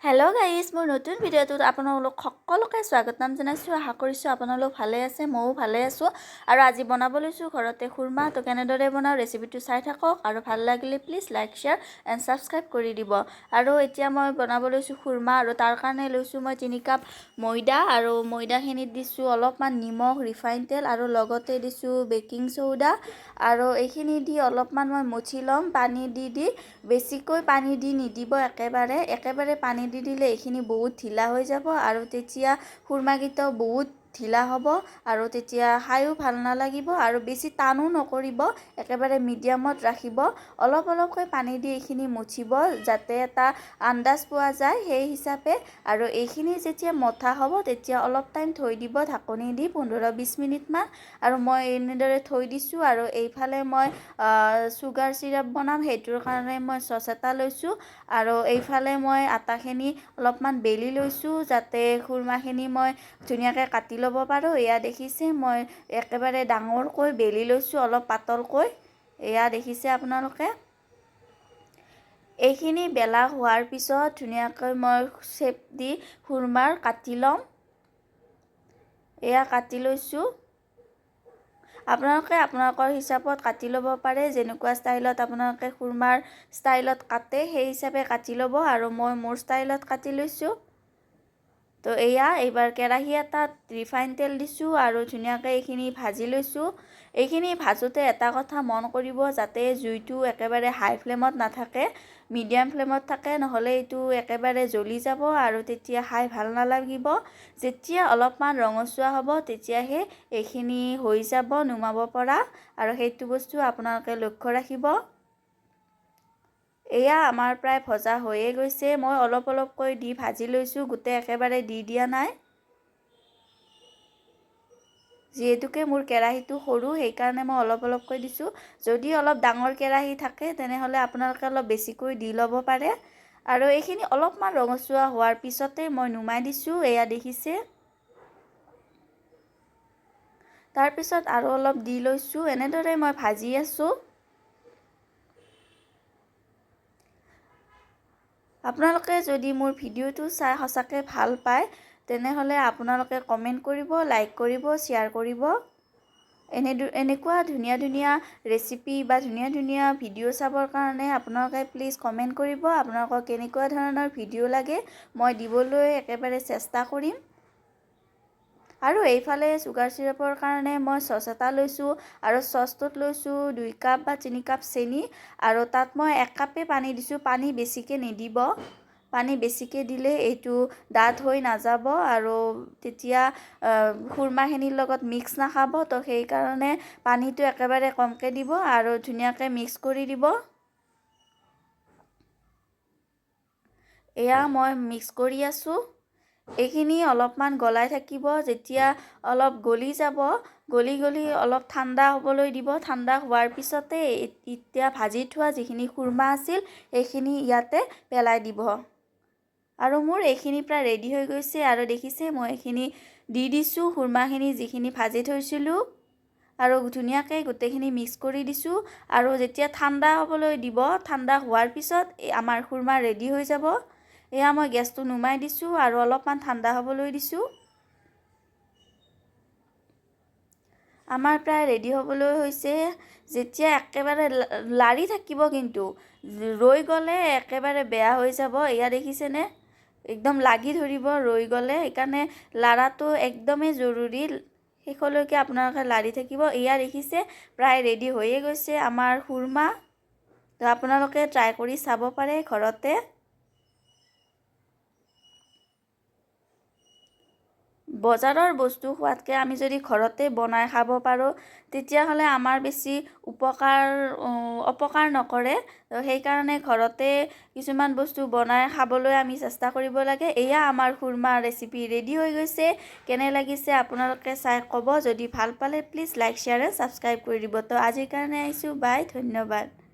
Hello' guys, মোৰ নতুন ভিডিঅ'টোত আপোনালোক সকলোকে স্বাগতম জনাইছোঁ। আশা কৰিছোঁ আপোনালোক ভালে আছে, ময়ো ভালে আছোঁ। আৰু আজি বনাব লৈছোঁ ঘৰতে খুৰমা। তো কেনেদৰে বনাওঁ ৰেচিপিটো চাই থাকক আৰু ভাল লাগিলে please like, share and subscribe কৰি দিব। আৰু এতিয়া মই বনাব লৈছোঁ খুৰমা আৰু তাৰ কাৰণে লৈছোঁ মই 3 কাপ ময়দা আৰু ময়দাখিনিত দিছোঁ অলপমান নিমখ, ৰিফাইন তেল আৰু লগতে দিছোঁ বেকিং চ'ডা। আৰু এইখিনি দি অলপমান মই মঠি ল'ম পানী দি দি। বেছিকৈ পানী দি নিদিব, একেবাৰে একেবাৰে পানী দি দিলে এইখিনি বহুত ঢিলা হৈ যাব আৰু তেতিয়া খুৰমাকেইটাও বহুত ঢিলা হ'ব আৰু তেতিয়া খায়ো ভাল নালাগিব। আৰু বেছি টানো নকৰিব, একেবাৰে মিডিয়ামত ৰাখিব। অলপ অলপকৈ পানী দি এইখিনি মঠিব যাতে এটা আন্দাজ পোৱা যায় সেই হিচাপে। আৰু এইখিনি যেতিয়া মঠা হ'ব তেতিয়া অলপ টাইম থৈ দিব ঢাকনি দি 15-20 মিনিটমান। আৰু মই এনেদৰে থৈ দিছোঁ। আৰু এইফালে মই চুগাৰ চিৰাপ বনাম, সেইটোৰ কাৰণে মই চচ এটা লৈছোঁ। আৰু এইফালে মই আটাখিনি অলপমান বেলি লৈছোঁ যাতে খুৰমাখিনি মই ধুনীয়াকৈ কাটি ল'ব পাৰোঁ। এয়া দেখিছে, মই একেবাৰে ডাঙৰকৈ বেলি লৈছোঁ, অলপ পাতলকৈ। এয়া দেখিছে আপোনালোকে। এইখিনি বেলা হোৱাৰ পিছত ধুনীয়াকৈ মই চেপ দি খুৰমাৰ কাটি ল'ম। এয়া কাটি লৈছোঁ। আপোনালোকে আপোনালোকৰ হিচাপত কাটি ল'ব পাৰে, যেনেকুৱা ষ্টাইলত আপোনালোকে খুৰমাৰ ষ্টাইলত কাটে সেই হিচাপে কাটি ল'ব। আৰু মই মোৰ ষ্টাইলত কাটি লৈছোঁ। তো এয়া এইবাৰ কেৰাহী এটাত ৰিফাইন তেল দিছোঁ আৰু ধুনীয়াকৈ এইখিনি ভাজি লৈছোঁ। এইখিনি ভাজোঁতে এটা কথা মন কৰিব, যাতে জুইটো একেবাৰে হাই ফ্লেমত নাথাকে, মিডিয়াম ফ্লেমত থাকে, নহ'লে এইটো একেবাৰে জ্বলি যাব আৰু তেতিয়া খাই ভাল নালাগিব। যেতিয়া অলপমান ৰঙচুৱা হ'ব তেতিয়াহে এইখিনি হৈ যাব নুমাব পৰা, আৰু সেইটো বস্তু আপোনালোকে লক্ষ্য ৰাখিব। এয়া আমাৰ প্ৰায় ভজা হৈয়ে গৈছে। মই অলপ অলপকৈ দি ভাজি লৈছোঁ, গোটেই একেবাৰে দি দিয়া নাই। যিহেতুকে মোৰ কেৰাহীটো সৰু, সেইকাৰণে মই অলপ অলপকৈ দিছোঁ। যদি অলপ ডাঙৰ কেৰাহী থাকে তেনেহ'লে আপোনালোকে অলপ বেছিকৈ দি ল'ব পাৰে। আৰু এইখিনি অলপমান ৰঙচুৱা হোৱাৰ পিছতে মই নুমাই দিছোঁ। এয়া দেখিছে। তাৰপিছত আৰু অলপ দি লৈছোঁ। এনেদৰে মই ভাজি আছোঁ। আপোনালোকে যদি মোৰ ভিডিঅ'টো চাই সঁচাকৈ ভাল পায় তেনেহ'লে আপোনালোকে কমেণ্ট কৰিব, লাইক কৰিব, শ্বেয়াৰ কৰিব। এনেকুৱা ধুনীয়া ধুনীয়া ৰেচিপি বা ধুনীয়া ধুনীয়া ভিডিঅ' চাবৰ কাৰণে আপোনালোকে প্লিজ কমেণ্ট কৰিব। আপোনালোকক কেনেকুৱা ধৰণৰ ভিডিঅ' লাগে মই দিবলৈ একেবাৰে চেষ্টা কৰিম। আৰু এইফালে চুগাৰ চিৰাপৰ কাৰণে মই চচ এটা লৈছোঁ আৰু চচটোত লৈছোঁ 2 কাপ বা 3 কাপ চেনি আৰু তাত মই 1 কাপেই পানী দিছোঁ। পানী বেছিকৈ নিদিব, পানী বেছিকৈ দিলে এইটো ডাঠ হৈ নাযাব আৰু তেতিয়া খুৰমাখিনিৰ লগত মিক্স নাখাব। তো সেইকাৰণে পানীটো একেবাৰে কমকৈ দিব আৰু ধুনীয়াকৈ মিক্স কৰি দিব। এয়া মই মিক্স কৰি আছোঁ। এইখিনি অলপমান গলাই থাকিব। যেতিয়া অলপ গলি যাব, গলি গলি অলপ ঠাণ্ডা হ'বলৈ দিব। ঠাণ্ডা হোৱাৰ পিছতে এতিয়া ভাজি থোৱা যিখিনি খুৰমা আছিল সেইখিনি ইয়াতে পেলাই দিব। আৰু মোৰ এইখিনি প্ৰায় ৰেডি হৈ গৈছে। আৰু দেখিছে মই এইখিনি দি দিছোঁ খুৰমাখিনি যিখিনি ভাজি থৈছিলোঁ আৰু ধুনীয়াকৈ গোটেইখিনি মিক্স কৰি দিছোঁ। আৰু যেতিয়া ঠাণ্ডা হ'বলৈ দিব, ঠাণ্ডা হোৱাৰ পিছত আমাৰ খুৰমা ৰেডি হৈ যাব। এয়া মই গেছটো নুমাই দিছোঁ আৰু অলপমান ঠাণ্ডা হ'বলৈ দিছোঁ। আমাৰ প্ৰায় ৰেডি হ'বলৈ হৈছে। যেতিয়া একেবাৰে লাৰি থাকিব, কিন্তু ৰৈ গ'লে একেবাৰে বেয়া হৈ যাব। এয়া দেখিছেনে, একদম লাগি ধৰিব ৰৈ গ'লে। সেইকাৰণে লাৰাটো একদমেই জৰুৰী। শেষলৈকে আপোনালোকে লাৰি থাকিব। এয়া দেখিছে প্ৰায় ৰেডি হৈয়ে গৈছে আমাৰ খুৰমা। তো আপোনালোকে ট্ৰাই কৰি চাব পাৰে ঘৰতে। বজাৰৰ বস্তু খোৱাতকৈ আমি যদি ঘৰতে বনাই খাব পাৰোঁ তেতিয়াহ'লে আমাৰ বেছি অপকাৰ নকৰে। তো সেইকাৰণে ঘৰতে কিছুমান বস্তু বনাই খাবলৈ আমি চেষ্টা কৰিব লাগে। এয়া আমাৰ খুৰমা ৰেচিপি ৰেডি হৈ গৈছে। কেনে লাগিছে আপোনালোকে চাই ক'ব। যদি ভাল পালে please like, share and subscribe কৰি দিব। তো আজিৰ কাৰণে আহিছোঁ, বাই, ধন্যবাদ।